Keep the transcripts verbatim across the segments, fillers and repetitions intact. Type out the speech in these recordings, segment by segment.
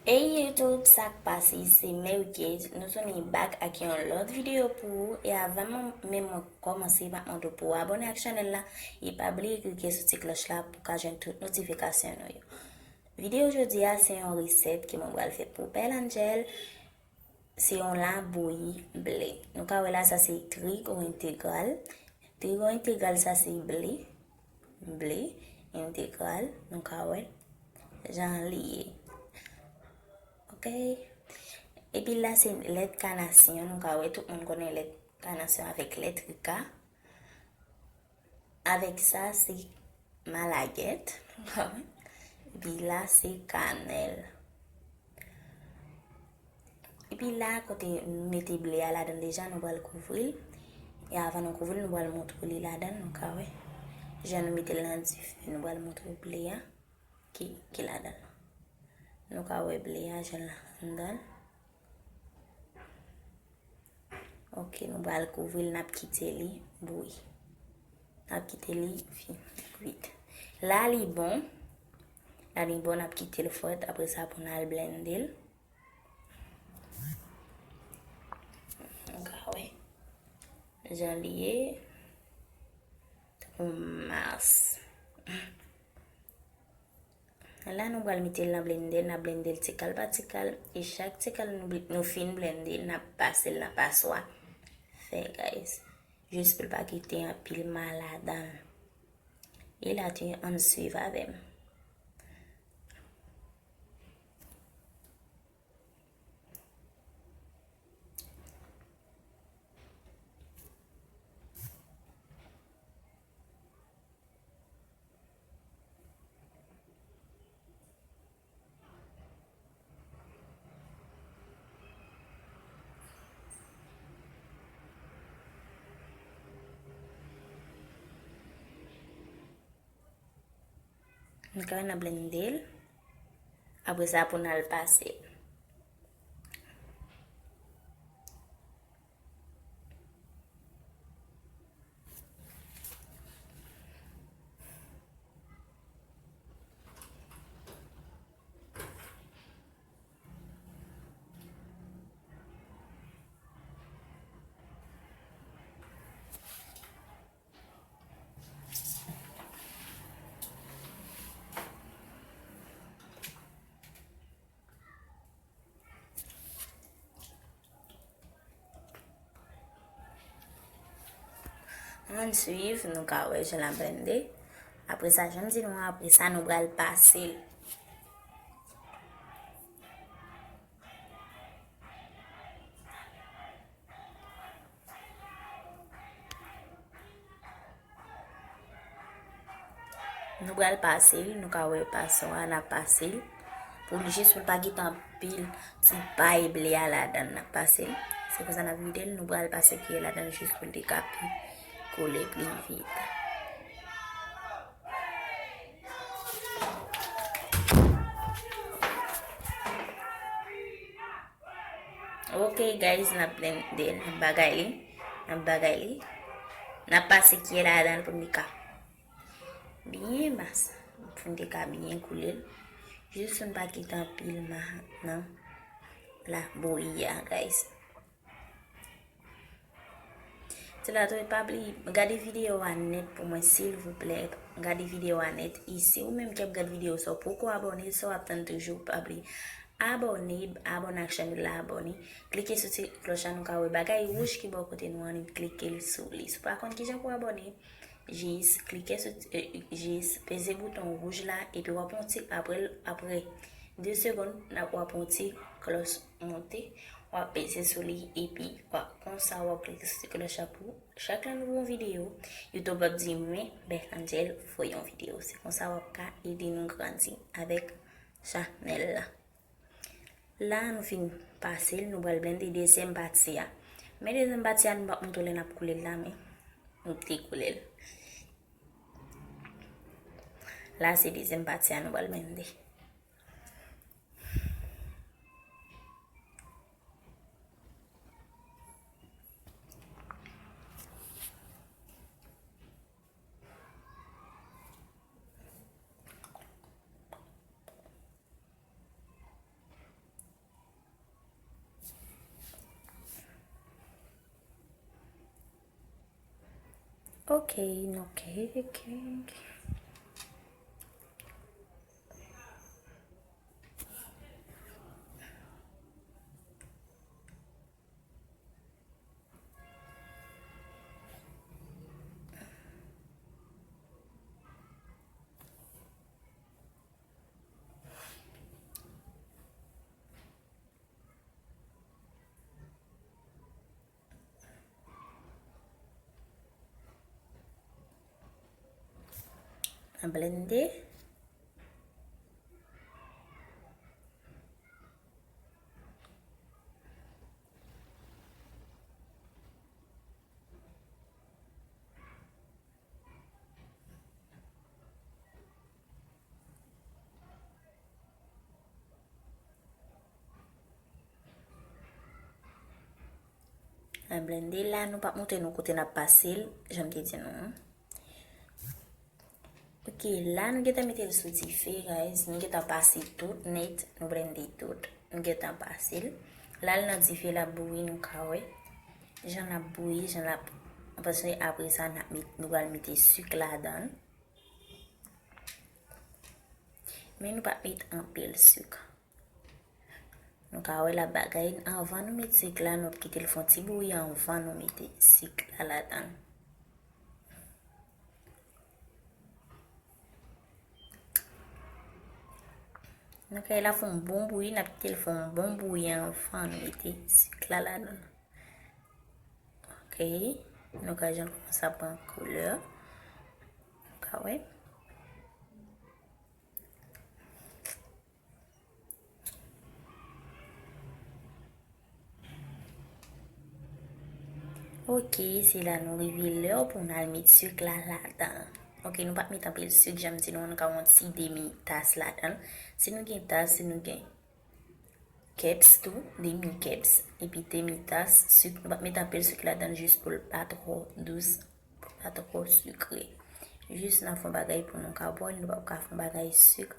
Hey YouTube, sa k pase? Se Mary Kate. Nou tounen back ak yon lòt videyo pou ou. E avan menm mwen kòmanse, m ap mande w pou w abòne ak chanèl la. E pa bliye klike sou ti klòch la pou w ka jwenn tout notifikasyon nou yo. Videyo jodi a, se yon resèt ke mwen pral fè pou Belle Angel. Se yon labouyi ble. Nou ka wè la, sa se trig ou entegral. Trig ou entegral, sa se ble. Ble entegral, nou ka wè jan li ye. Ok. Epi la, se lèt kanasyon. Nou ka wè, tout moun konnen lèt kanasyon avèk lèt rika. Avèk sa, se malagèt. Epi la, se kanèl. Epi la, kote nou mete ble a ladan deja, nou pral kouvri l. E avan nou kouvri l, nou pral montre w li ladan, nou ka wè. Jan nou mete l nan dife, nou pral montre w ble a ki, ki ladan l. Nou ka wè ble a jan l anndan l. Ok, nou pral kouvri l, n ap kite li bouyi. N ap kite li fin kwit. La li bon. La li bon, n ap kite l fwèt. Apre sa, pou n al blende l. Nou ka wè jan li ye. Tankou mas. La, nou pral mete l nan blendè, n ap blende l ti kal pa ti kal. E chak ti kal nou, bl- nou fin blende l, n ap pase l nan paswa fè, guys. Jis pou l pa kite anpil ma ladan l. E la tou, ann swiv avè m. Nou ka wè n ap blende l. Apre sa, pou n al pase l. Ann swiv, nou ka wè jan l ap blende. Apre sa, jan m di nou an, apre sa, nou pral pase l. Nou pral pase l, nou ka wè paswa a, n ap pase l. Pou l jis pou l pa kite anpil ti pay ble a ladan l, n ap pase l. Se konsa n ap vide l, nou pral pase kiyè ladan l jis pou l te ka pi kole pli vit. Ok, guys, n ap blende, n ap bagay li, n ap bagay li. N ap pase kiyè ladan l pou li ka byen mas, pou li ka byen koule l. Jis pou n pa kite anpil ma nan labouyi a, guys. Se la tou, pa bliye gade videyo a nèt pou mwen, silvouplè. Gade videyo a nèt. E si ou menm ki ap gade videyo sa, ou poko abòne, sa w ap tann toujou, pa bliye abòne, abòne ak chanèl la, abòne. Klike sou ti klòch la, nou ka wè bagay wouj ki bò kote nou an, nou klike l sou li. Si w pa konn kijan pou abòne, jis klike sou, eh, jis peze bouton wouj la, epi w ap on ti, apre, apre de segonn, n ap, w ap on ti klòch monte, w ap peze sou li, epi w ap, konsa w ap klike sou ti klòch la pou chak lè nou voye yon videyo, YouTube ap di, men, Belle Angel voye yon videyo. Se konsa w ap ka ede nou grandi avèk chanèl la. La, nou fin pase l, nou pral blende dezyèm pati a. Men dezyèm pati a, nou p ap montre w lè n ap koule l la, men nou te koule l. La, se dezyèm pati a, nou pral blende. Ok, ok, ok. An blende. An blende la, nou p ap montre nou kote n ap pase l, jan m te di nou an. Ok, la nou gentan mete l sou dife, guys. Nou gentan pase tout nèt, nou blende tout. Nou gentan pase l. La l nan dife, l ap bouyi, nou ka wè. Jan l ap bouyi, jan l ap, paske apre sa, n ap met, nou pral mete sik ladan l. Men nou p ap met anpil sik. Nou ka wè l ap bagay. Anvan nou met sik la, nou ap kite l fè yon ti bouyi anvan nou mete sik la ladan l. Nou ka wè l ap fè yon bon bouyi, n ap kite l fè yon bon bouyi anvan nou mete sik la ladan l. Ok, nou ka wè jan l kòmanse ap pran koulè. Nou ka wè. Ok, se la nou rive lè pou n al met sik la ladan. Ok, nou p ap met anpil sik, jan m di nou, nou ka yon ti demi tas ladan. Si nou gen tas, si nou gen kèps tou, demi kèps, epi demi tas sik. Nou p ap met anpil sik ladan, jis pou l pa twò dous, pou l pa twò sikre. Jis n ap fè yon bagay pou nou ka bwè, nou p ap ka fè yon bagay sik.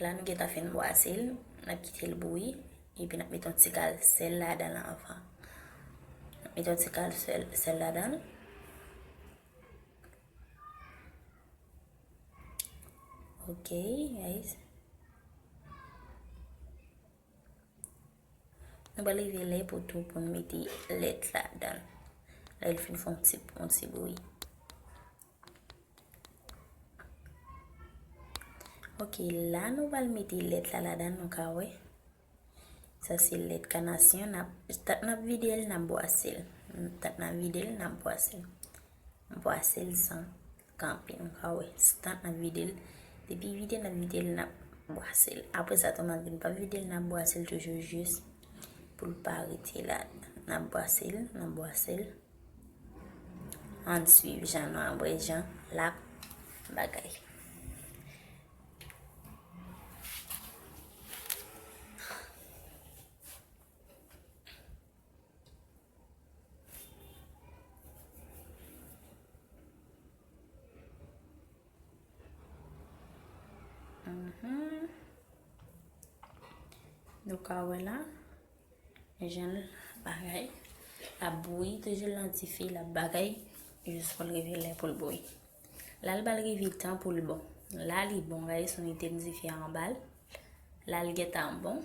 La nou gentan fin bwase l, n ap kite l bouyi, epi n ap met yon ti kal sèl ladan l anvan. N ap met yon ti kal sèl, sèl ladan l. Ok, guys. Nou pral rive lè pou tou pou n mete lèt ladan l. Lè l fin fè yon ti, yon ti bouyi. Ok, la nou pral mete lèt la ladan l, nou ka wè. Sa se lèt kanasyon, n ap, tan n ap vide l, n ap bwase l. Tan n ap vide l, n ap bwase l. Bwase l san kanpe, nou ka wè. Tan n ap vide l, depi vide n ap vide l, n ap bwase l. Apre sa tou, malgre n pa vide l, n ap bwase l toujou jis pou l pa rete la. N ap bwase l, n ap bwase l. Ann swiv jan nou ap wè jan l ap bagay. Mhm. Nou ka wè la, jan l bagay, l ap bouyi, toujou l nan dife, l ap bagay, jis pou l rive lè pou l bouyi. La l pral rive tan pou l bon. La li bon, gade, sou mete m dife anba l. La l gentan bon.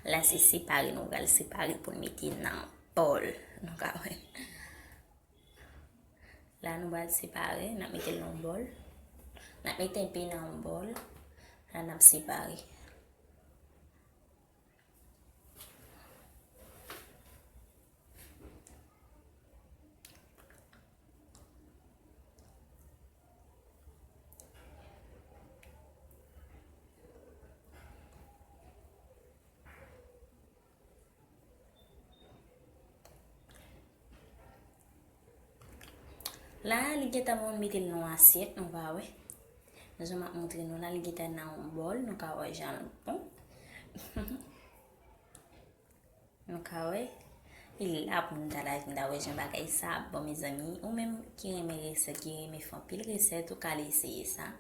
La se separe, nou pral separe pou n mete nan bòl. Nou ka wè. La nou pral separe, n ap mete l nan yon bòl. N ap mete enpe nan yon bòl. La n ap separe. La, li gentan bon, mete l nan yon asyèt, nou ka wè. Jan m ap montre nou la, li gentan nan yon bòl, nou ka wè jan l bon. Nou ka wè. Li la pou nou ta la, nou ta wè jan bagay sa ap bon, mezanmi. Ou menm ki renmen resèt, ki renmen fè anpil resèt, ou ka al eseye sa.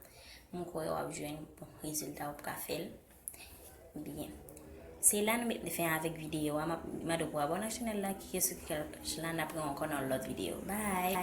Mwen kwè w ap jwenn bon rezilta, w ap ka fè l byen. Se la nou met fen avèk videyo a. M ap mande w pou abòne ak chanèl la, klike sou klòch la, n ap wè ankò nan lòt videyo. Bye!